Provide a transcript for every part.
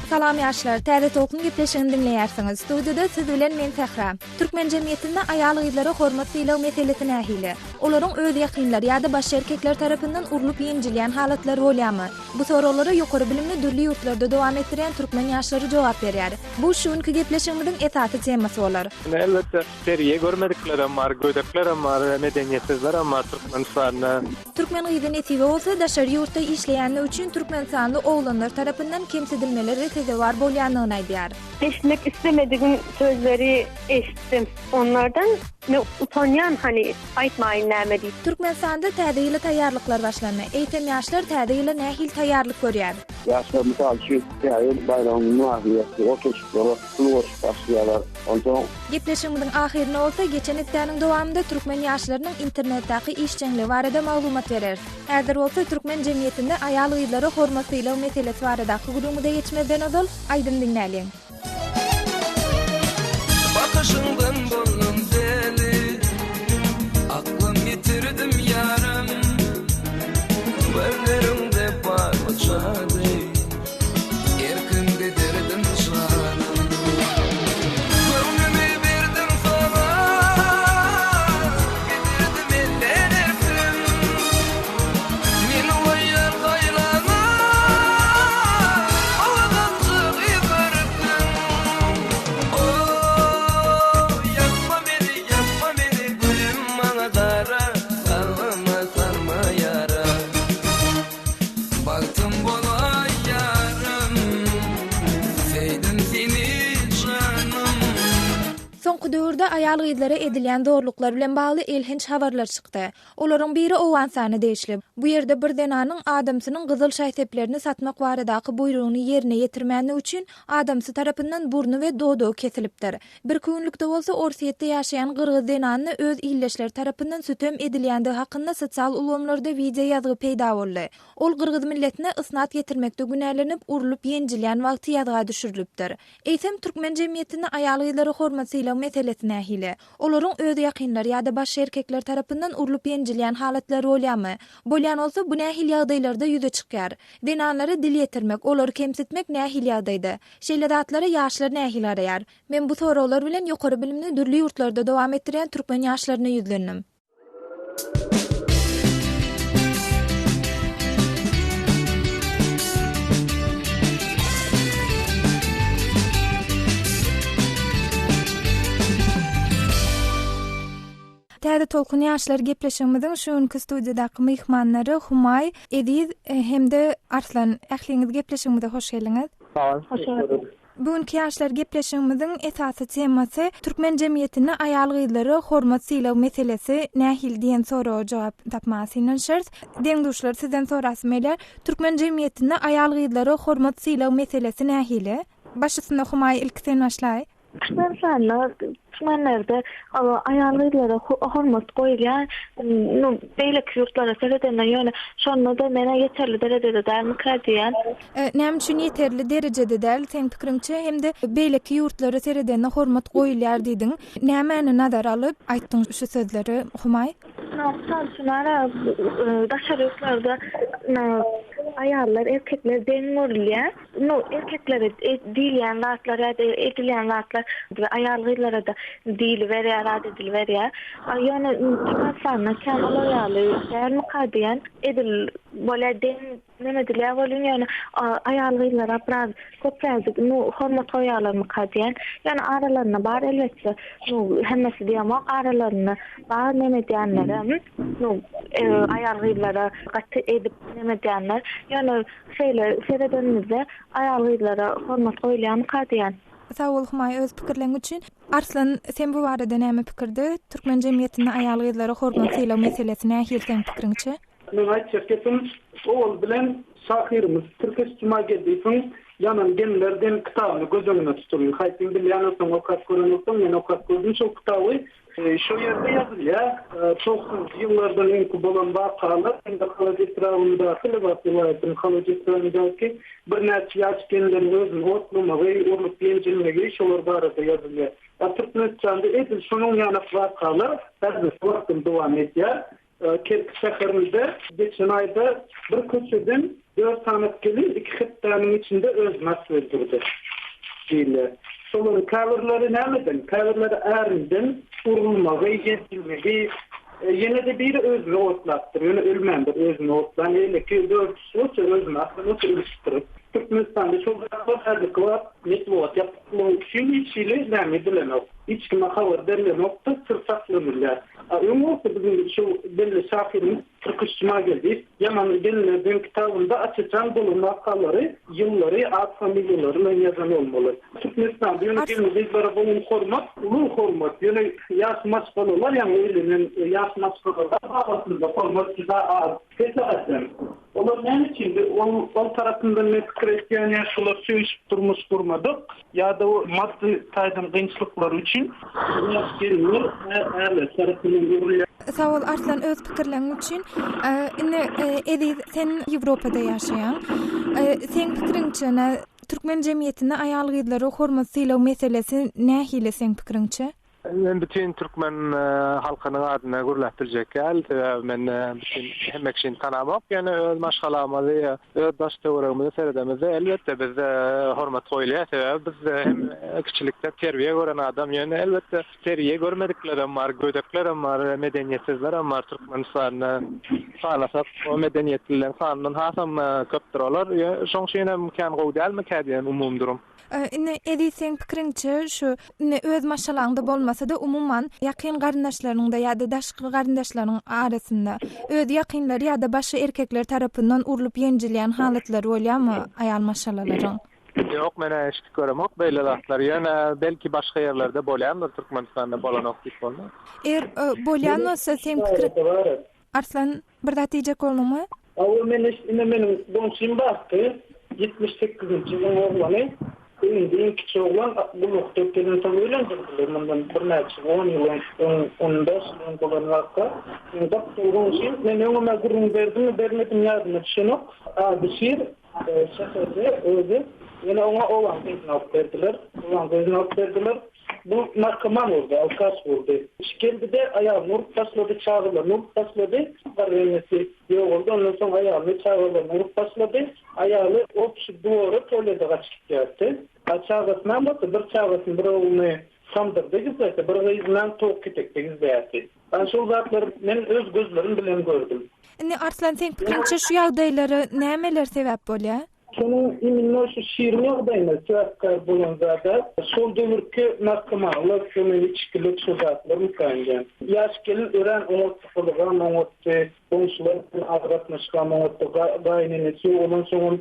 Salam ýaşlar, Täze Tolkun gepleşigini diňleýärsiňiz. Studiýada siz bilen men Sähra. Türkmen jemgyýetinde aýal-gyzlara hormat-sylag meselesi nähili? Olaryň öz ýakynlary ýa-da başga erkekler tarapyndan urlup-ýenjilýän halatlary bolýarmy? Bu soraglara ýokary bilimini dürli ýurtlarda dowam etdirýän türkmen ýaşlary jogap berýär. Bu şu günki gepleşigimiziň esasy temasy bolar. Elbetde, terbiýe görmediklerem bar, gödeklerem bar we medeniýetsizlerem bar Türkmenistanda. Türkmen gyzy Nesibe bolsa daşary ýurtda işleýändigi üçin türkmenistanly oglanlar tarapyndan kemsidilmelere sezewar bolýandygyny aýdýar. Eşitmek islemedigim sözleri eşitdim onlardan men utanýan hany aýtmaýyn näme diýip. Türkmenistanda täze ýyla taýýarlyklar başlandy. Eýsem ýaşlar täze ýyla nähili taýýarlyk görýär? Ýaşlar mysal üçin täze ýyl baýramyny mynasybetli oturyşyklara pul goşup başlaýarlar. Onsoň. Gepleşigimiziň ahyrynda bolsa geçen hepdäniň dowamynda türkmen ýaşlarynyň internetdäki işjeňligi barada maglumat bereris. Häzir bolsa türkmen jemgyýetinde aýal-gyzlara hormat-sylag meselesi baradaky gürrüňimize geçmezden ozal, aýdym diňläliň. Bakyşyňdan boldum däli, Aklym ýitirdim ýarym. Gözleriňde barmy jady, Erkim gidirdim janym. Göwnümi berdim saňa, Gidirdim elden erkim. Meni goýýar haýrana, Owadanjygy görküň. Oh, ýakma meni, ýakma meni, Gülüm maňa gara, Salma, salma ýara. Bagtym bolaý ýarym, Söýdüm seni janym. Soňky döwürde aýal-gyzlara edilýän zorluklar bilen bagly elhenç habarlar çykdy. Olaryň biri Owganystana degişli. Bu ýerde bir zenanyň adamsynyň gyzyl şaý-seplerini satmak baradaky buýrugyny ýerine ýetirmänligi üçin adamsy tarapyndan burny we dodagy kesilipdir. Birki günlükde bolsa Orsýetde ýaşaýan gyrgyz zenanyna öz ildeşleri tarapyndan sütem edilýändigi hakynda sosial ulgamlarda wideo ýazgy peýda boldy. Ol gyrgyz milletine ysnat getirmekde günälenip, urlup-ýenjilýän wagty ýazga düşürilipdir. Eýsem, türkmen jemgyýetinde aýal-gyzlara hormat-sylag meselesi nähili? Olaryň öz ýakynlary ýa-da başga erkekler tarapyndan urlup-ýenjilýän halatlary bolýarmy? Bolýan bolsa, bu nähili ýagdaýlarda ýüze çykýar? Zenanlara dil ýetirmek, olary kemsitmek nähili ýagdaýda? Şeýle zatlara ýaşlar nähili garaýar? Men bu soraglar bilen ýokary bilimini dürli ýurtlarda dowam etdirýän türkmen ýaşlaryna ýüzlendim. Täze Tolkun ýaşlar gepleşigimiziň şu günki studiýadaky myhmanlary Humaý, Eziz hem-de Arslan. Ähliňiz gepleşigimize hoş geldiňiz. Sag boluň. Hoş gördük. Bu günki ýaşlar gepleşigimiziň esasy temasy türkmen jemgyýetinde aýal-gyzlara hormat-sylag meselesi nähili diýen soraga jogap tapmaga synanyşarys. Deň-duşlar sizden sorasym gelýär. Türkmen jemgyýetinde aýal-gyzlara hormat-sylag meselesi nähili? Baş üstüne Humaý ilki sen başlaý. Türkmenistanda türkmenlerde aýal-gyzlara hormat goýulýar. Nu beýleki ýurtlara seredende ýöne şonda-da menä ýeterli derejede dälmikä diýýän. Näme üçin ýeterli derejede däl seň pikiriňçe hem-de beýleki ýurtlara seredende hormat goýulýar diýdiň. Nämäni nazara alyp aýtdyň şu sözleri Humaý? Mysal üçin ara daşary ýurtlarda aýallar erkekler deň görülýär. Nu erkeklere diýilýän zatlar ýa-da edilýän zatlar aýal-gyzlara-da diýiliberýär, zat ediliberýär. Ýöne Türkmenistanda kän olar ýaly dälmika diýýän. Edil bolýar deň neme edilýär welin ýöne aýal-gyzlara biraz köpräjik nu hormat goýýarlarmyka diýýän. Ýöne aralarynda bar elbetde. Nu hemmesi diýemok aralarynda bar neme edýänlerem. Nu aýal-gyzlara gaty edip neme edýänler. Ýöne Şeýle seredenimizde aýal-gyzlara hormat goýulýarmyka diýýän. Sag bol Humaý öz pikirleň üçin. Arslan sen bu barada näme pikirde? Türkmen jemgyýetinde aýal-gyzlara hormat sylag meselesi nähili seň pikiriňçe? Meň aýtjak gepim owal bilen şahyrymyz Tirkeş Jumageldiýewiň Ýanan gemiler diýen kitabyny göz öňüne tutulyň. Haýsyny bilýän bolsaň okap gören bolsaň men okap gördüm şol kitaby. Şo ýerde ýazylýar, togsanjy ýyllardan öňki bolan wakalar hem-de Halaç etrabyndaky, Lebap welaýatynyň Halaç etrabyndaky birnäçe ýaş gelinleriň özüni otlamagy, urlup-ýenjilmegi şolar barada ýazylýar. A Türkmenistanda edil şonuň ýanak wakalar häzirki wagtam dowam edýär. Kerki şäherinde geçen aýda bir köçeden dört sany gelin iki hepdäniň içinde özüni asyp öldürdi diýilýär. Şolaryň käbirleri nämeden, käbirleri ärinden urulmagy, ýenjilmegi, ýene-de biri özüni otlapdyr, ýöne ölmändir, özüni otlan, beýleki dördüsi bolsa özüni asan bolsa ölüpdir. Türkmenistanda şol zatlar häzirki wagt metbugat ýapyklygy üçin hiç hili näme edilenok, hiç kime habar berlenokda, syr saklanylýar. A öň bolsa biziň şu belli şahyrymyz Tirkiş Jumageldiýew Ýaman gelinler diýen kitabynda aç-açan bolan wakalary, ýyllary, at-familiýalary bilen ýazan bolmaly. Türkmenistanda ýöne gelin-gyzlara bolan hormat uly hormat. Ýöne ýaş maşgalalar, ýaňy öýlenen ýaş maşgalalar babatynda hormat juda az. Pes-äsem. Olar näme üçin ol ol tarapyndan men pikir etýän ýa şular söýüşip durmuş gurmadyk ýa-da maddy taýdan kynçylyklary üçin ýaş gelinler ärler tarapyndan urulýar. Sag bol Arslan öz pikirleň üçin. Indi Eziz sen Ýewropada ýaşaýaň. Seň pikiriňçe türkmen jemgyýetinde aýal-gyzlara hormat sylag meselesi nähili seň pikiriňçe? Men bütin türkmen halkynyň adyna gürläp biljek däl, sebäbi men bütin hemme kişini tanamok. Ýöne öz maşgalamyzy, öz daş-töweregimize seredemizde, elbetde, bizde hormat goýulýar. Sebäbi biz hem kiçilikden terbiýe gören adam. Ýöne, elbetde, terbiýe görmediklerem bar, gödeklerem bar, medeniýetsizlerem bar Türkmenistanda. Sanasak, o medeniýetlileriň sanyndan hasam köpdür olar. Şoň üçin hem kän gowy dälmikä diýen umumy durum. Indi Eziz seň pikiriňçe şu indi öz maşgalaňda bolmasa-da umuman ýakyn garyndaşlaryňda ýa-da daşky garyndaşlaryň arasynda öz ýakynlary ýa-da başga erkekler tarapyndan urlup ýenjilýän halatlary bolýarmy aýal maşgalalaryň? Ýok menä eşidip göremok beýle zatlary ýöne belki başga ýerlerde bolýandyr Türkmenistanda bolanok diýip bolmaz. Eger bolýan bolsa seň pikiriň Arslan bir zat diýjek bolduňmy? Hawa men ine meniň goňşym bardy, 78-nji ýylyň oglany, öýünde iň kiçi oglan, gullukda gelensoň öýlendirdiler mundan birnäçe on ýyl öň, on bäş ýyl öň bolan waka. Meň gapdal goňşym, men öňem-ä gürrüň berdimmi, bermedimmi ýadyma düşenok, ady Şir, şäherde özi, ýöne oňa obaň gyzyny alyp berdiler, obaň gyzyny alyp berdiler. Bu narkoman boldy, alkaş boldy. Iş geldi-de, aýalyny urup başlady, çagalaryny urup başlady. Garry enesi ýogaldy, ondan soň aýalyny, çagalaryny urup başlady. Aýaly obşi dwora tualete gaçyp gitýärdi. A çagasynam bolsa, bir çagasyny, bir ogluny tamdyrda gizlärdi, bir gyzynam towuk ketekde gizlärdi. Ana şol zatlary men öz gözlerim bilen gördüm. Indi Arslan seň pikiriňçe şu ýagdaýlara nämeler sebäp bolýar? Şonuň iminno şu Şiriň ýagdaýyna sebäpkär bolan zada şol döwürki narkomanlyk, şonuň içgilik şo zatlarmyka indem. Ýaş gelin örän oňat sypalygam oňatdy, goňşular bilen aragatnaşygam oňatdy, gaýynenesi ýogalansoňam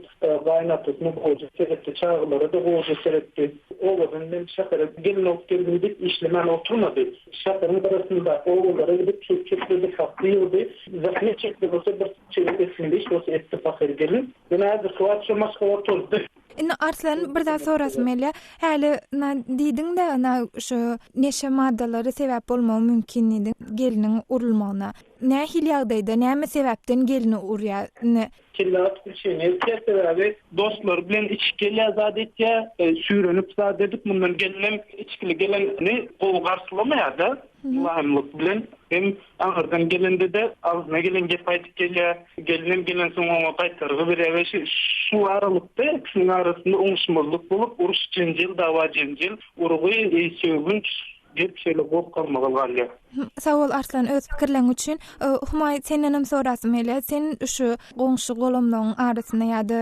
gaýynatasyna gowja seretdi, çagalara-da gowja seretdi. Obadan men şähere gelin bolup geldim diýip işlemän oturmady. Şäheriň gyrasyndaky obalara gidip çöp çöpledi, sakgy ýygdy. Zähmet çekdi bolsa bir çörek etmeli iş bolsa etdi pahyr gelin. Ýöne häzirki wagt şo maşgala tozdy. Indi Arslan bir zat sorasym gelýär. Häli na diýdiň-de na şu neşe maddalary sebäp bolmagy mümkin diýdiň gelniň urulmagyna. Nähili ýagdaýda, näme sebäpden gelni urýar? Indi Kelle atyp içeni etýär sebäbi dostlary bilen içip gelýär zat etýär süýrenip zat edip mundan gelinem içgili gelenini gowy garşylamaýarda mylaýymlyk bilen hem aňyrdan gelende-de agzyna gelen gepi aýdyp gelýär gelinem gelensoň oňa gaýtargy berýär we şu aralykda ikisiniň arasynda oňuşmazlyk bolup uruş jenjel dawa jenjel urgy sögünç Gep şeýle goh-galmagal galýar. Sag bol Arslan öz pikirleň üçin. Humaý sendenem sorasym gelýär. Sen şu goňşy golamlaryň arasynda ýa-da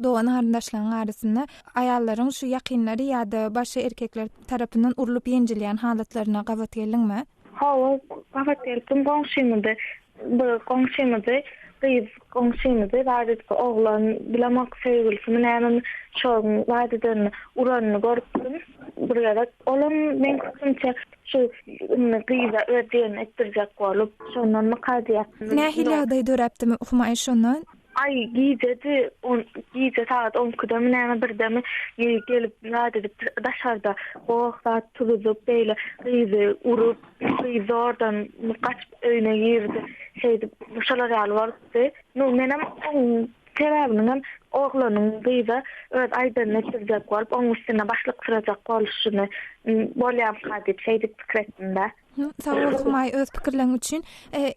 dogan-garyndaşlaryň arasynda aýallaryň şu ýakynlary ýa-da başga erkekler tarapyndan urlup ýenjilýän halatlaryna gabat geldiňmi? Hawa, gabat gelipdim. Goňşymyzda Bir goňşymyzy, gyz goňşymyzy wadadyky oglan, bilemok söýgülisimi nämemi, şoň wadadan uranyny görüpdim bir gezek. Olam meň pikirimçe şu indi gyza öz diýenini etdirjek bolup, şondanmyka diýýän. Nähili ýagdaý döräpdi Humaý şonda? Aý, gijedi, on, gije sagat on ikidemi näme birdemi gelip zat edip daşarda goh zat tuzuzyp beýle gyzy urup, gyz zordan gaçyp öýüne girdi. Şeýdip şolar ýaly bolupdy. Nu menem oň sebäbiniňem oglanyň gyza öz aýdanyny etdirjek bolup, oň üstüne başlyksyrajak boluşyny bolýamyka diýip şeýdip pikir etdim-de. Sag bol Humaý öz pikirleriň üçin.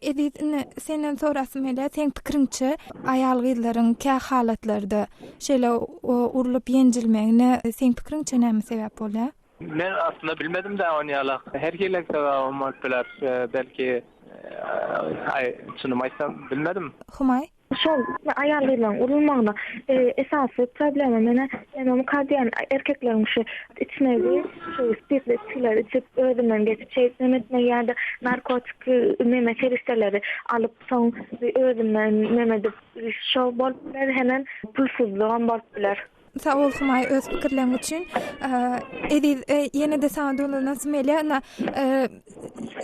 Eziz indi senden sorasym gelýär, seň pikiriňçe aýal-gyzlaryň kä halatlarda şeýle urlup ýenjilmegine seň pikiriňçe näme sebäp bolýar? Men aslynda bilmedim-dä ony ýalak. Her hili sebäbem bolup biler. Belki aý çynymy aýtsam bilmedim. Humaý? Şol aýal-gyzlaryň urulmagyna esasy problema menä näme diýýän erkekleriň şu içmegi, şu spirtli içgileri içip özünden geçip şeýdip neme etmegi ýa-da narkotik neme serişdeleri alyp soň özünden neme edip şo bolup biler hemem pulsuzlygam bolup biler. Sag bol Humaý öz pikirleriň üçin. Eziz ýene-de saňa dolanasym gelýär. Ynha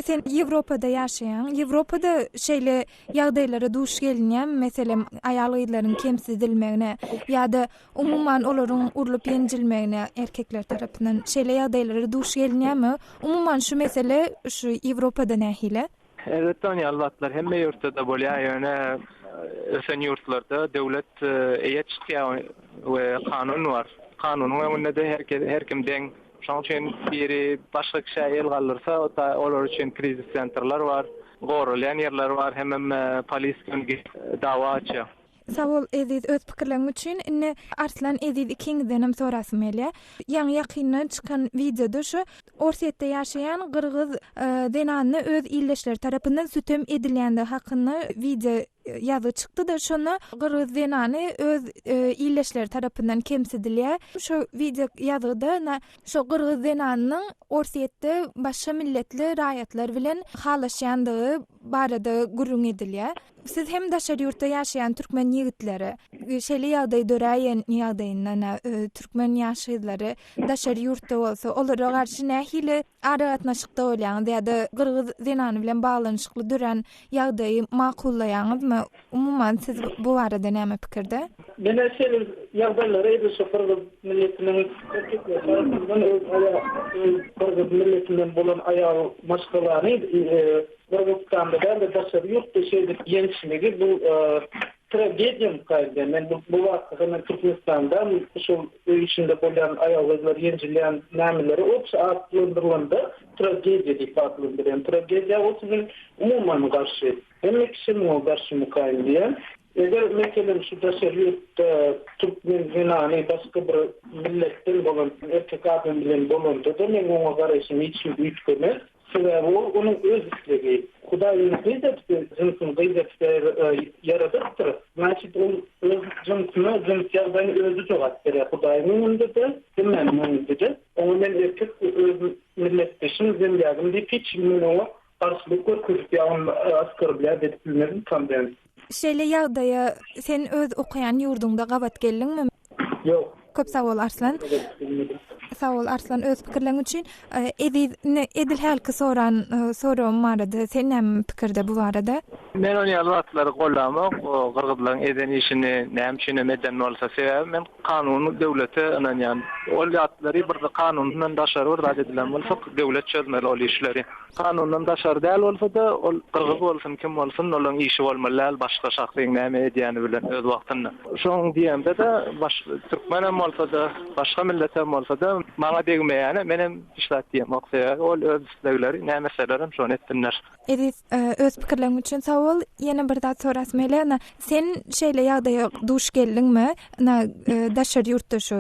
sen Ýewropada ýaşaýaň. Ýewropada şeýle ýagdaýlara duş gelinýärmi? Meselem, aýal-gyzlaryň kemsidilmegine ýa-da umuman olaryň urlup ýenjilmegine erkekler tarapyndan şeýle ýagdaýlara duş gelinýärmi? Umuman şu mesele şu Ýewropada nähili? Elbetde ony ýaly zatlar hemme ýurtda-da bolýar, ýöne ösen ýurtlarda döwlet eýe çykýar we kanun bar. Kanunyň öňünde-de her kim deň. Şonuň üçin biri başga kişä el galdyrsa, olar üçin krizis sentrler bar, goralýan ýerler bar, hemem polis dawa açýar. Sag bol Eziz öz pikirleriň üçin. Indi Arslan Eziz ikiňizdenem sorasym gelýär. Ýaňy ýakynda çykan wideoda şu Orsýetde ýaşaýan gyrgyz zenanyna öz ildeşleri tarapyndan sütem edilýändigi hakynda wideo ýazgy çykdy-da, şonda gyrgyz zenany öz ildeşleri tarapyndan kemsidilýär. Şo wideo ýazgyda şo gyrgyz zenanynyň Orsýetde başga milletli raýatlar bilen halaşýandygy barada gürrüň edilýär. Siz hem daşary ýurtda ýaşaýan türkmen ýigitleri, şeýle ýagdaý döräýen ýagdaýynda türkmen ýaş gyzlary daşary ýurtda bolsa, olara garşy nähili aragatnaşykda bolýaňyz ýa-da gyrgyz zenany bilen baglanyşykly dörän ýagdaýy makullaýaňyzmy? Umuman siz bu barada näme pikirde? Menä şeýle ýagdaýlary edil şu gyrgyz milletiniň erkekleri tarapyndan öz aýal öz gyrgyz milletinden bolan aýal maşgalany Gyrgyzystanda däl-de daşary ýurtda şeýdip ýençmegi bu tragediýamyka diýýän. Men bu bu waka men Türkmenistanda şol öý içinde bolýan aýal-gyzlar ýenjilýän nämeleri obşi atlandyrylanda tragediýa diýip atlandyrýan. Tragediýa bolsa men umuman garşy. Hemme kişi muňa garşymykaýyn diýýän. Eger meselem şu daşary ýurtda türkmen zenany başga bir milletden bolan erkek adam bilen bolanda-da meň oňa garaýşym hiç hili üýtgemez. Sebäbi ol onuň öz islegi. Hudaý ony gyz edip, jynsyny gyz edip ýaradypdyr. Znaçit ol öz jynsyna, jyns ýagdaýyna özi jogap berýär. Hudaýyň öňünde-de, hemmäniň öňünde-de. Oňa men erkek, öz milletdeşim, zemlýagym diýip hiç hili men oňa garşylyk görkezip ýa ony oskorblýat edip bilmezdim tamden. Şeýle ýagdaýa sen öz okaýan ýurduňda gabat geldiňmi? Ýok. Köp sag bol Arslan. Sag bol Arslan öz pikirleň üçin. Eziz indi edil hälki soran soragym barada sen näme pikirde bu barada? Men ony ýaly zatlary gollamok o gyrgyzlaryň eden işini näme üçinem eden bolsa sebäbi men kanuny döwlete ynanýan ol zatlary bir kanundan daşary bir zat edilen bolsa döwlet çözmeli ol işleri. Kanundan daşary däl bolsa-da, ol gyrgyz bolsun, kim bolsun, olaň işi bolmaly däl başga şahsyň näme edýäni bilen öz wagtynda. Şoň diýemde-de, baş türkmenem bolsa-da, başga milletem bolsa-da, maňa degmeýäne menem hiç zat diýemok. Sebäbi ol öz islegleri, näme etselerem şony etsinler. Eziz, öz pikirleriň üçin sag bol. Ýene bir zat sorasym gelýär. Ynha, sen şeýle ýagdaýa duş geldiňmi? Ynha, daşary ýurtda şu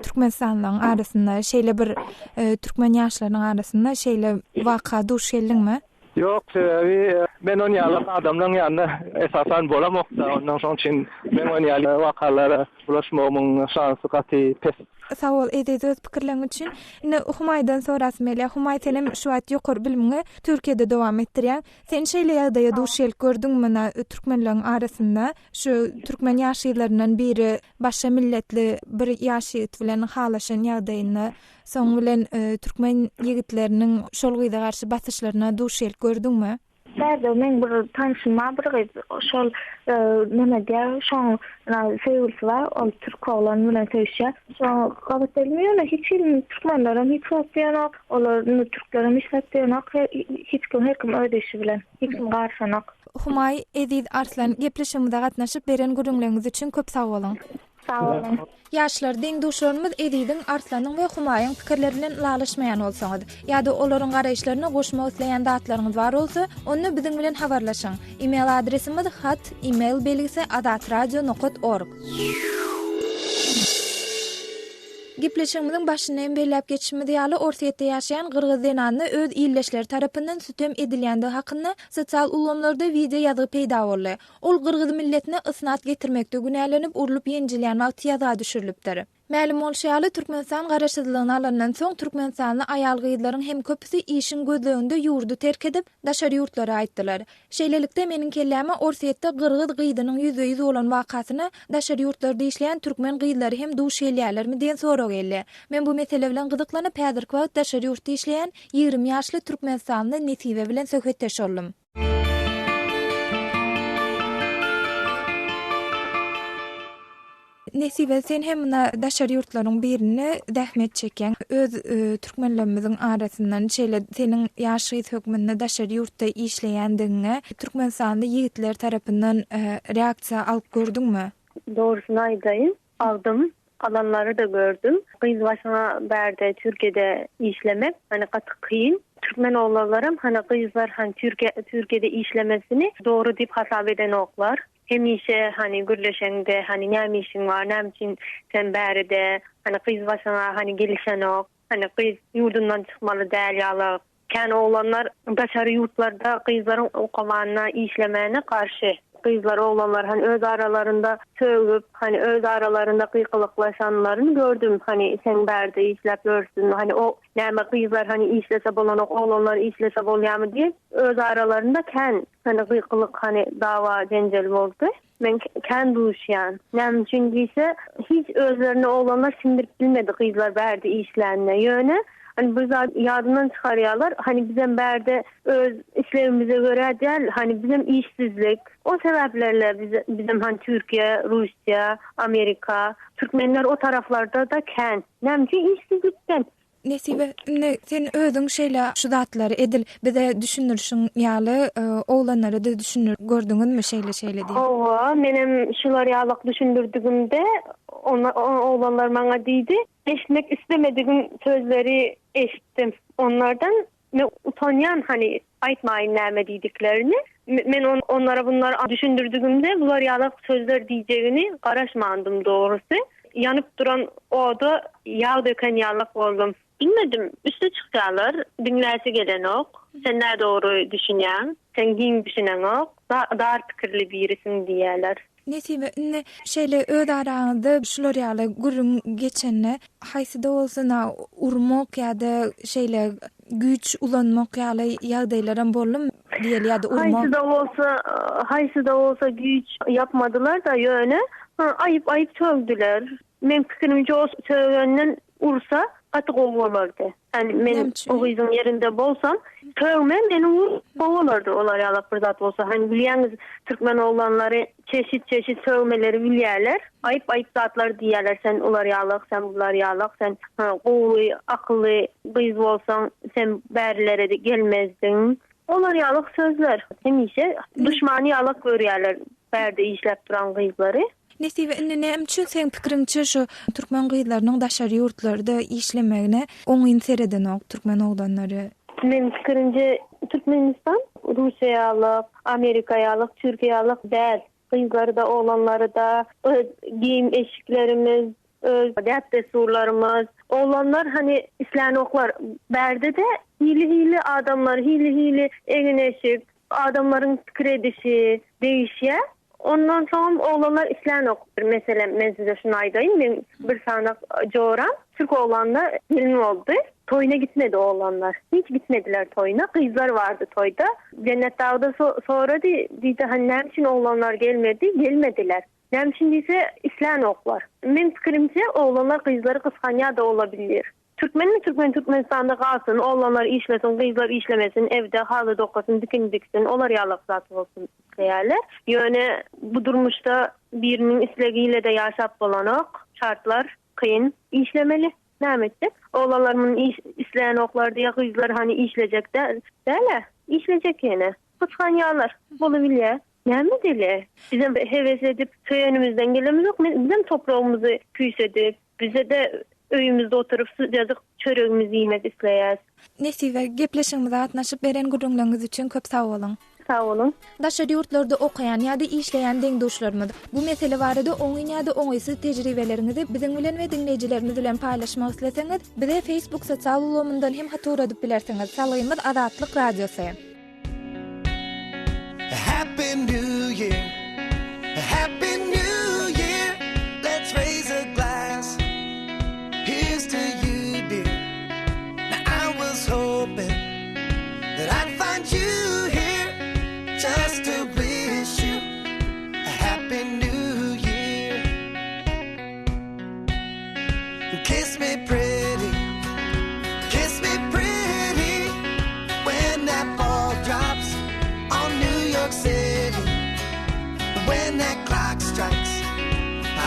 türkmenistanlylaryň arasynda şeýle bir türkmen ýaşlarynyň arasynda şeýle waka duş geldiňmi? Ýok, sebäbi men on ýaly adamlaryň ýanynda esasan bolamok-da, ondan şoň üçin men on ýaly wakalara bulaşmagymyň şansy gaty pes. Sag bol Eziz öz pikirleriň üçin. Indi Humaýdan sorasym gelýär. Humaý senem şu wagt ýokary bilimiňi Türkiýede dowam etdirýäň. Sen şeýle ýagdaýa duş gelip gördüňmi na türkmenleriň arasynda şu türkmen ýaş gyzlaryndan biri başga milletli bir ýaş ýigit bilen halaşan ýagdaýynda soň bilen türkmen ýigitleriniň şol gyza garşy basyşlaryna duş gelip gördüňmi? Bärde meň bir tanşym bar bir gyz şol neme diýýär şoň söýgülisi bar ol türk oglan bilen söýüşýär şoň gabat geldim ýöne hiç hili türkmenlerem hiç zat diýenok olar indi türklerem hiç zat diýenok hiç kim her kim öz işi bilen hiç kim garyşanok. Humaý Eziz Arslan gepleşigimize gatnaşyp beren gürrüňleriňiz üçin köp sag boluň. Sag boluň. Ýaşlar, deň-duşlarymyz Eziziň, Arslanyň we Humaýyň pikirleri bilen ylalaşmaýan bolsaňyz, ýa-da olaryň garaýyşlaryna goşmak isleýän zatlaryňyz bar bolsa, onda biziň bilen habarlaşyň. Email adresimiz hat, email belgisi azatradio nokat org. Gepleşigimiziň başynda hem belläp geçişimiz ýaly, Orsýetde ýaşaýan gyrgyz zenanyna öz ildeşleri tarapyndan sütem edilýändigi hakynda sosial ulgamlarda wideo ýazgy peýda boldy. Ol gyrgyz milletine ysnat getirmekde günälenip urlup-ýenjilýän wagty ýazga düşürilipdir. Mälim bolşy ýaly, Türkmenistan garaşsyzlygyny alandan soň, türkmenistanly aýal-gyzlaryň hem köpüsi işiň gözleginde ýurdy terk edip, daşary ýurtlara gaýtdylar. Şeýlelikde, meniň kelläme Orsýetde gyrgyz gyzynyň ýüzbe-ýüz bolan wakasyna daşary ýurtlarda işleýän türkmen gyzlary hem duş gelýärlermi diýen sorag geldi. Men bu mesele bilen gyzyklanyp, häzirki wagt daşary ýurtda işleýän 20 ýaşly türkmenistanly Nesibe bilen söhbetdeş boldum. Nesibe sen hem muna daşary ýurtlaryň birinde zähmet çekýäň. Öz türkmenlerimiziň arasyndan şeýle seniň ýaş gyz hökmünde daşary ýurtda işleýändigiňe türkmenistanly ýigitler tarapyndan reaksiýa alyp gördüňmi? Dogrusyny aýdaýyn, Aldym. Alanlary-da gördüm. Gyz başyňa bärde Türkiýede işlemek hani gaty kyn. Türkmen oglanlaram hani gyzlar hani Türkiýe Türkiýede işlemesini dogry diýip hasap edenoklar. Hemişe hani gürleşeňde hani näme işiň bar, näme üçin sen bäride, hani gyz başyňa hani gelişenok, hani gyz ýurdundan çykmaly däl ýaly Kän oglanlar daşary ýurtlarda gyzlaryň okamanyna, işlemäne garşy. Gyzlar oglanlar hani öz aralarynda sögüp, hani öz aralarynda gykylyklaşanlaryny gördüm. Hani sen bärde işläp ýörsün, hani o näme gyzlar hani işlese bolanok, oglanlar işlese bolýamy diýip öz aralarynda kän hani gykylyk hani dawa jenjel boldy. Men kän duşýan. Näme üçin diýse, hiç özlerine oglanlar siňdirip bilmedi gyzlar bärde işlänine. Ýöne, hani bir zat ýadyndan çykarýarlar, hani bizem bärde öz islegimize görä däl, hani bizem işsizlik. O sebäplerle bizem hani Türkiýe, Russiýa, Amerika, türkmenler o taraplarda-da kän. Näme üçin işsizlikden. Nesibe, indi sen özüň şeýle şu zatlary edil bize düşündirişiň ýaly oglanlara-da düşündirip gördüňizmi şeýle-şeýle diýip? Hawa, menem şular ýalak düşündirdigimde, oglanlar maňa diýdi, eşitmek islemedigim sözleri eşitdim onlardan. Men utanýan hany aýtmaýyn näme diýdiklerini. Men onlara bunlary düşündirdigimde bular ýalak sözler diýjegini garaşmandym dogrusy. Ýanyp duran oda ýag döken ýalak boldum. Bilmedim, üste çykýarlar, diňläsi gelenok. Sen nädogry düşünýäň, sen giň düşüneňok, dar pikirli birisiň diýýärler. Nesibe, indi şeýle öz araňyzda şular ýaly gürrüň geçende, haýsy-da bolsa na urmak ýa-da şeýle güýç ulanmak ýaly ýagdaýlaram boldumy diýeli ýa-da urmak? Haýsy-da bolsa, haýsy-da bolsa güýç ýapmadylar-da, ýöne aýyp-aýyp sögdüler. Meň pikirimçe o sögenden ursa gaty gowy bolardy. Ýani men o gyzyň ýerinde bolsam, sögme meni ur gowy bolardy olar ýalak bir zat bolsa. Hani bilýäňiz türkmen oglanlary çeşit çeşit sögmeleri bilýärler. Aýyp aýyp zatlar diýýärler sen ular ýalak sen bular ýalak sen gowy akylly gyz bolsaň sen bärilere gelmezdiň. Olar ýalak sözler. Hemişe duşmany ýalak görýärler bärde işläp duran gyzlary. Nesibe indi näme üçin seň pikiriňçe şu türkmen gyzlarynyň daşary ýurtlarda işlemegine oňyn seredenok türkmen oglanlary? Meň pikirimce Türkmenistan Russiýa ýalak, Amerika ýalak, Türkiýe ýalak däl. Gyzlary-da oglanlary-da öz geýim eşiklerimiz, öz däp-dessurlarymyz. Oglanlar hany islänoklar. Bärde-de hili-hili adamlar, hili-hili egin-eşik, Adamlaryň pikir edişi degişýär. Ondan soňam oglanlar islänok. Meselem, men size şuny aýdaýyn, meň bir sany joram türk oglanda gelin boldy. Toýuna gitmedi oglanlar. Hiç gitmediler toýuna. Gyzlar bardy toýda. Jennet dagy-da sorady, diýdi, hany näme üçin oglanlar gelmedi? Gelmediler. Näme üçin diýse, islänoklar. Meň pikirimçe, oglanlar gyzlary gysganýar-da olabilir. Türkmenmi türkmen Türkmenistanda galsyn oglanlar işlesin gyzlar işlemesin evde haly dokasyn dikin diksin olar ýalak zat bolsun isleýärler ýöne bu durmuşda biriniň islegiylede ýaşap bolanok şartlar kyn işlemeli näme etjek oglanlar muny iş isleýänoklar diýe gyzlar hany işlejek däl dälä işlejek ýene gysganýarlar bolubilýä. Näme edeli? Bizem hewes edip söýenimizden gelemizok. Bizem topragymyzy küýsedip, bize-de öýümizde oturyp syjajyk çöregimizi iýmek isleýäs. Nesibe, gepleşigimize gatnaşyp beren gürrüňleriňiz üçin köp sag boluň. Sag boluň. Daşary ýurtlarda okaýan ýa-da işleýän deň-duşlarymyz, bu mesele barada oňyn ýa-da oňaýsyz tejribeleriňizi biziň bilen we diňleýjilerimiz bilen paýlaşmak isleseňiz, bize Facebook sosial ulgamyndan hem hat ugradyp bilersiňiz. Salgymyz Azatlyk Radiosy. Happy New Year Happy New Year Let's raise a glass Here's to you dear Now I was hoping That I'd find you here Just to wish you A happy new year Kiss me pretty Kiss me pretty When that ball drops On New York City When that clock strikes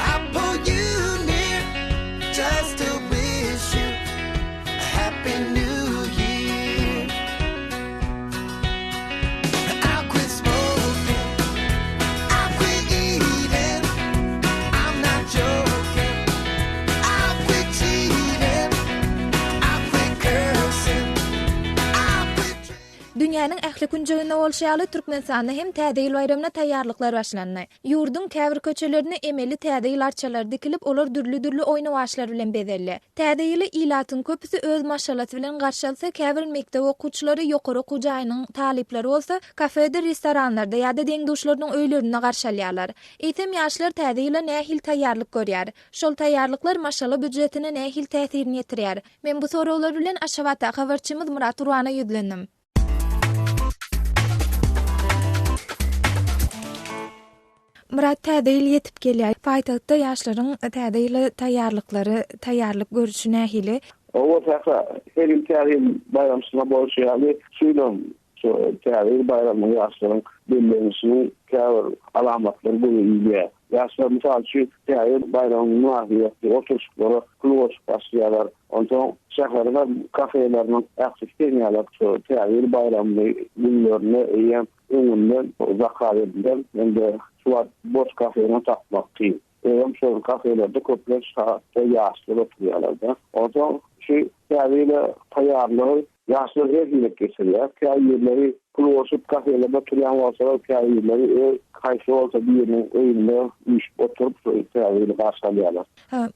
I'll pull you near Just to wish you A happy new year I'll quit smoking I'll quit eating I'm not joking I'll quit cheating I'll quit cursing I'll quit Dünýäniň ähli künjeginde bolşy ýaly, Türkmenistanda hem Täze ýyl baýramyna taýýarlyklar başlandy. Ýurduň käbir köçelerinde emeli Täze ýyl arçalary dikilip, olar dürli-dürli oýnawaçlar bilen bezeldi. Täze ýyly ilatyň köpüsi öz maşgalasy bilen garşy alsa, käbir mekdep okuwçylary, ýokary okuw jaýynyň talyplary bolsa, kafedir restoranlarda ýa-da deň-duşlarynyň öýlerinde garşy alýarlar. Eýsem, ýaşlar Täze ýyla nähili taýýarlyk görýär? Şol taýýarlyklar maşgala býujetine nähili täsirini ýetirýär? Men bu soraglar bilen Aşgabatdaky habarçymyz Myrat Gurbana ýüzlendim. Myrat, Täze ýyl ýetip gelýär. Paýtagtda ýaşlaryň Täze ýyla taýýarlyklary, taýýarlyk görüşi nähili? Hawa, Sähra, her ýyl Täze ýyl baýramçylygy bolşy ýaly, şu ýylam şu Täze ýyl baýramynyň ýaşlaryň bellenişiniň käbir alamatlary göze ilýär. Ýaşlar, mysal üçin, Täze ýyl baýramynyň mynasybetli oturyşyklara pul goşup başlaýarlar. Onsoň şäheriň kafeleriniň ählisi deň ýaly şu Täze ýyl baýramyny günlerinde eýýäm öňünden zakaz edilen hem-de şu wagt boş kafeni tapmak kyn. Özem şol kafelerde köplenç hatda ýaşlar oturýarlar-da. Onsoň şu Täze ýyla taýýarlygy ýaşlar her hili geçirýär. Käbirleri pul goşup kafelerde oturýan bolsalar, käbirleri öz haýsy bolsa biriniň öýünde üýşüp oturyp şu Täze ýyly garşy alýarlar.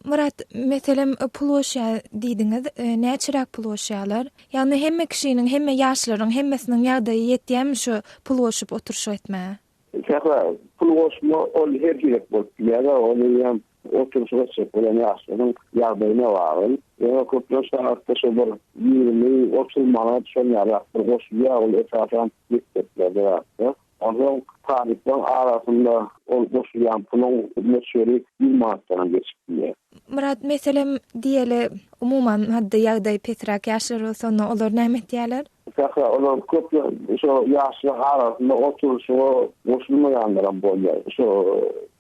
Myrat, meselem, pul goşýar diýdiňiz, näçeräk pul goşýarlar? Ýagny hemme kişiniň, hemme ýaşlaryň hemmesiniň ýagdaýy ýetýärmi şu pul goşup oturyşyk etmäge? Sähra, pul goşma ol her gezek bolup bilýär-de, ol eýýäm oturyşyk etjek bolan ýaşlaryň ýagdaýyna bagly. Ýöne köplenç halatda şo bir 20, 30 manat şon ýalyrak bir goşulýar, ol esasan mekdeplerde zatda. Onsoň talyplaryň arasynda ol goşulýan puluň möçberi ýüz manatdanam geçip bilýär. Myrat, meselem, diýeli, umuman maddy ýagdaýy pesräk ýaşlar bolsa, onda olar näme etýärler? Sähra, olar köplenç şo ýaşlaryň arasynda oturyşyga goşulmaýanlaram bolýar, şo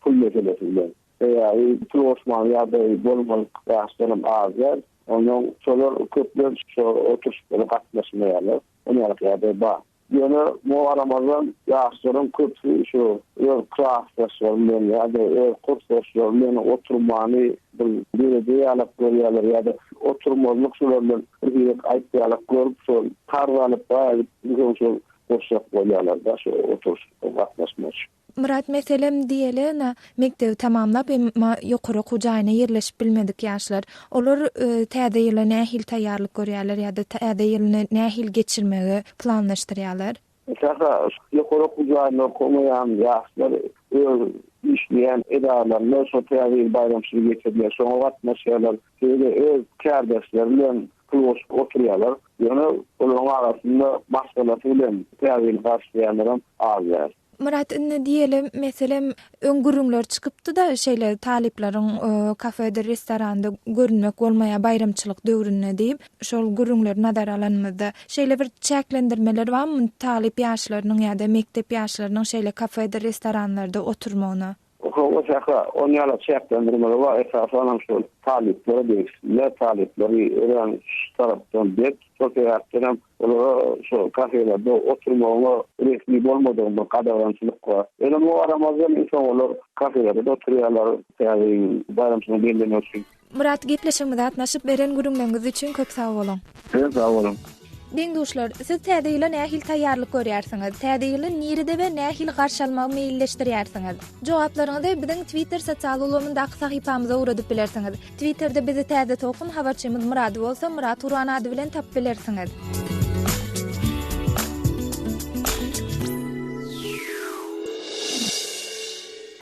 pul meselesi bilen. Sebäbi pul goşmaga ýagdaýy bolmadyk ýaşlaram az däl. Onsoň şolar köplenç şo oturyşyklara gatnaşmaýarlar. Onuň ýaly ýagdaý bar. Ýöne muňa garamazdan, ýaşlaryň köpüsi şu öz klasdaşlary bilen ýa-da öz kursdaşlary bilen oturmany bir dereje ýalak görýärler ýa-da oturmazlyk şolar bilen bir gezek aýyp ýalak görüp şol karz alyp baý edip şol goşjak bolýarlar-da şu oturyşykda gatnaşmak üçin. Myrat, meselem, diýeli, ynha, mekdebi tamamlap, emma ýokary okuw jaýyna ýerleşip bilmedik ýaşlar. Olar Täze ýyla nähili taýýarlyk görýärler ýa-da Täze ýylyny nähili geçirmegi planlaşdyrýarlar? Sähra, ýokary okuw jaýynda okamaýan ýaşlar öz işleýän edaralarynda şo Täze ýyl baýramçylygy geçirilýär, şoňa gatnaşýarlar. Şeýle-de öz kärdeşleri bilen pul goşup oturýarlar. Ýöne olaryň arasynda maşgalasy bilen Täze ýyly garşylaýanlaram az däl. Myrat, indi diýeli, meselem, öň gürrüňler çykypdy-da, şeýle talyplaryň kafedir, restoranda görünmek bolmaýar baýramçylyk döwründe diýip, şol gürrüňleri nazara alanymyzda, şeýle bir çäklendirmeler barmy talyp ýaşlarynyň ýa-da mekdep ýaşlarynyň şeýle kafedir, restoranlarda oturmagyna? Hawa. Hawa Sähra, on ýala çäklendirmeler bar, esasanam şol talyplara degişli, talyplary örän şu tarapdan berk, şol sebäpdenem olara şo kafelerde oturmagyna resmi bolmadygy bir gadagançylyk bar. Ýöne muňa garamazdan soň olar kafelerde-de oturýarlar täze ýyl baýramçylygyny bellemek üçin. Myrat gepleşigimize gatnaşyp beren gürrüňleriňiz üçin köp sag boluň. Sizem sag boluň. Deň-duşlar, siz Täze ýyla nähili taýýarlyk görýärsiňiz? Täze ýyly nirede we nähili garşy almagy meýilleşdirýärsiňiz? Jogaplaryňyzy biziň Twitter sosial ulgamyndaky sahypamyza ugradyp bilersiňiz. Twitterde bizi Täze Tolkun habarçymyz Myrady bolsa Myrat Gurban ady bilen tapyp bilersiňiz.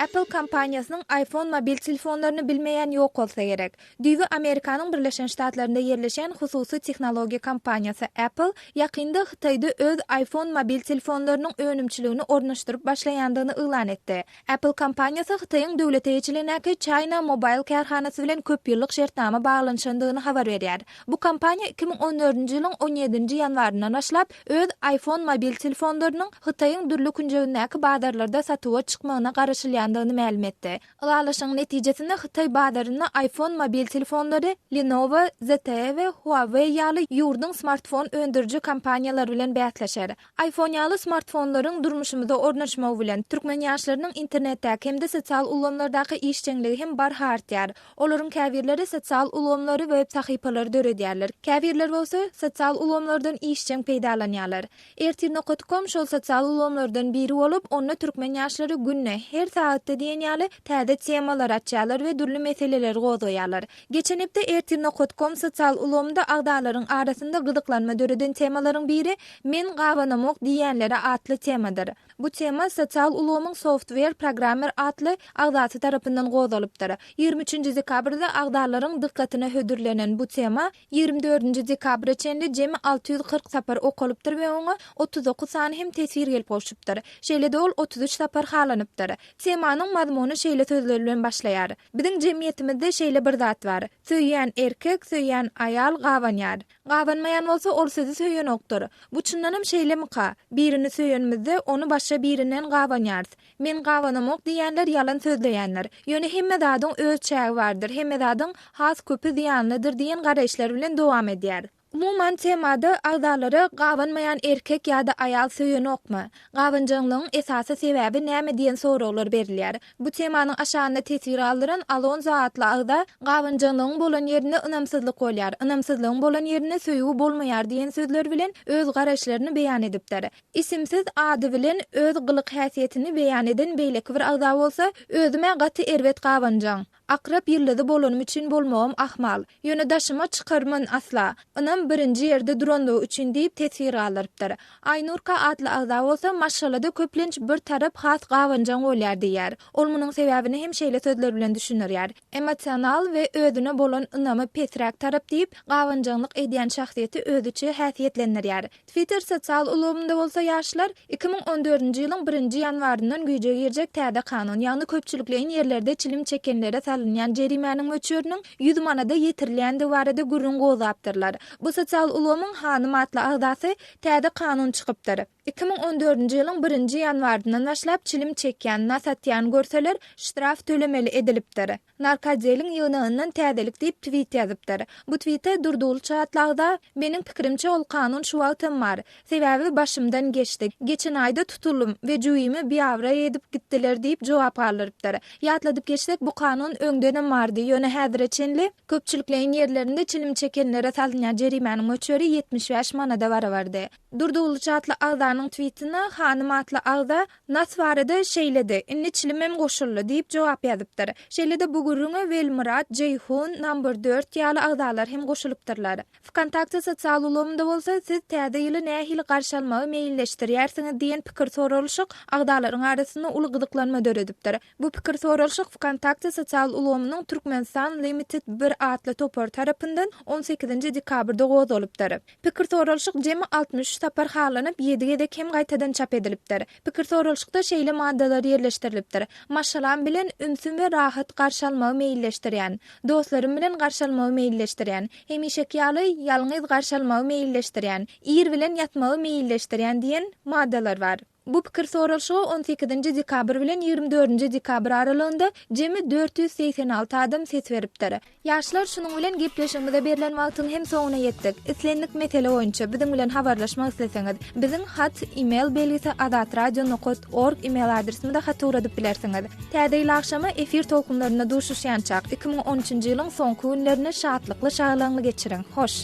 Apple kompaniýasynyň iPhone mobil telefonlaryny bilmeýän ýok bolsa gerek. Düýbi Amerikanyň Birleşen Ştatlarynda ýerleşýän hususy tehnologiýa kompaniýasy Apple ýakynda Hytaýda öz iPhone mobil telefonlarynyň önümçiligini ornaşdyryp başlaýandygyny yglan etdi. Apple kompaniýasy Hytaýyň döwlet eýeçiligindäki China Mobile kärhanasy bilen köp ýyllyk şertnama baglanyşandygyny habar berýär. Bu kompaniýa 2014-nji ýylyň on ýedinji ýanwaryndan başlap, öz iPhone mobil telefonlarynyň Hytaýyň dürli künjegindäki bazarlarda satuwa çykmagyna garaşylýandygyny mälim etdi. Ylalaşygyň netijesinde Hytaý bazarynda iPhone mobil telefonlary Lenovo, ZTE we Huawei ýaly ýurduň smartfon öndüriji kompaniýalary bilen bäsleşer. iPhone ýaly smartfonlaryň durmuşymyza ornaşmagy bilen, türkmen ýaşlarynyň internetdäki hem-de sosial ulgamlardaky işjeňligi hem barha artýar. Olaryň käbirleri sosial ulgamlary, web sahypalary döredýärler, käbirleri bolsa sosial ulgamlardan işjeň peýdalanýarlar. Ertir nokat kom şol sosial ulgamlardan biri bolup, onda türkmen ýaşlary günde, her sagatda diýen ýaly täze temalary açýarlar we dürli meseleleri gozgaýarlar. Geçen hepde Ertir nokat kom sosial ulgamynda agzalaryň arasynda gyzyklanma döreden temalaryň biri Men gabanamok diýýänlere atly temadyr. Bu tema sosial ulgamyň Software Programmer atly agzasy tarapyndan gozgalypdyr. 23-nji dekabrda agzalaryň dykgatyna hödürlenen bu tema 24-nji dekabra çenli jemi 640 sapar okalypdyr we oňa 39 sany hem teswir gelip gowşupdyr. Şeýle-de ol 33 sapar halanypdyr. Temanyň mazmuny şeýle sözler bilen başlaýar, Biziň jemgyýetimizde şeýle bir zat bar. Söýýän erkek, söýýän aýal gabanýar. Gabanmaýan bolsa ol sizi söýenokdyr. Bu çyndanam şeýlemika? Birini söýenimizde, ony başga birinden gabanýarys. Men gabanamok diýýänler ýalan sözleýändir. Ýöne hemme zadyň öz çägi bardyr, hemme zadyň has köpi zyýanlydyr diýen garaýyşlar bilen dowam edýär. Umuman temada agzalara gabanmaýan erkek ýa-da aýal söýenokmy? Gabanjaňlygyň esasy sebäbi näme diýen soraglar berilýär. Bu temanyň aşagynda teswir galdyran Alonzo atly agza, Gabanjaňlygyň bolan ýerinde ynamsyzlyk bolýar, ynamsyzlygyň bolan ýerinde söýgi bolmaýar diýen sözler bilen öz garaýyşlaryny beýan edipdir. Isimsiz ady bilen öz gylyk-häsiýetini beýan eden beýleki bir agza bolsa, Özüm-ä gaty erbet gabanjaň. Akrap ýyldyzy bolanym üçin bolmagam ahmal. Ýöne daşyma çykarman asla. Ynam birinji ýerde duranlygy üçin diýip teswir galdyrypdyr. Aýnurka atly agza bolsa maşgalada köplenç bir tarap has gabanjaň bolýar diýýär. Ol munuň sebäbini hem şeýle sözler bilen düşündirýär, Emosional we özüne bolan ynamy pesräk tarap diýip, gabanjaňlyk edýän şahsyýeti özüçe häsiýetlendirýär. Twitter sosial ulgamynda bolsa ýaşlar, 2014-nji ýylyň birinji ýanwaryndan güýje girjek täze kanun, ýagny köpçülikleýin ýerlerde çilim çekenlere salynýan jerimäniň möçberiniň 100 manada ýetirilýändigi barada gürrüň gozgapdyrlar. Bu sosial ulgamyň Hanym atly agzasy täze kanun çykypdyr. 2014-nji ýylyň birinji ýanwaryndan başlap çilim çekýän, nas atýan görseler, ştraf tölemeli edilipdir. Narkoodeliň ýygnagyndan täzelik diýip twit ýazypdyr. Bu twite Durdygylyç atly agza, Meniň pikirimçe ol kanun şu wagtam bar. Sebäbi başymdan geçdi. Geçen aýda tutuldym we jübimi biabraý edip gitdiler diýip jogap galdyrypdyr. Ýatladyp geçsek bu kanun öňdenem bardy, ýöne häzire çenli köpçülikleýin ýerlerinde çilim çekenlere salynýan jerimäniň möçberi 75 manada barabardy. Durdygylyç atly agzanyň twitine Hanym atly agza, Nas barada şeýledi, indi çilimem goşuldy diýip jogap ýazypdyr. Şeýle-de bu gürrüňe Welmyrat, Jeýhun, Number dört ýaly agzalar hem goşulypdyrlar. Wkontakte sosial ulgamynda bolsa siz täze ýyly nähili garşy almagy meýilleşdirýärsiňiz diýen pikir soralyşyk agzalaryň arasynda uly gyzyklanma döredipdir. Bu pikir soralyşyk Wkontakte sosial ulgamynyň Türkmenistan Limited bir atly topary tarapyndan on sekizinji dekabrda gozgalypdyr. Pikir soralyşyk jemi 63 sapar halanyp, ýedi gezek hem gaýtadan çap edilipdir. Pikir soralyşykda şeýle maddalar ýerleşdirilipdir, Maşgalam bilen ümsüm we rahat garşy almagy meýilleşdirýän. Dostlarym bilen garşy almagy meýilleşdirýän. Hemişeki ýaly, ýalňyz garşy almagy meýilleşdirýän. Ir bilen ýatmagy meýilleşdirýän diýen maddalar bar. Bu pikir soralyşyga on sekizinji dekabr bilen 24-nji dekabr aralygynda jemi 486 adam ses beripdir. Ýaşlar şunuň bilen gepleşigimize berlen wagtyň hem soňuna ýetdik. Islendik mesele boýunça biziň bilen habarlaşmak isleseňiz, biziň hat, email belgisi azatradio nokat org email adresimize hat ugradyp bilersiňiz. Täze ýyl agşamy efir tolkunlarynda duşuşýançak, 2013-nji ýylyň soňky günlerini şatlykly-şagalaňly geçiriň. Hoş!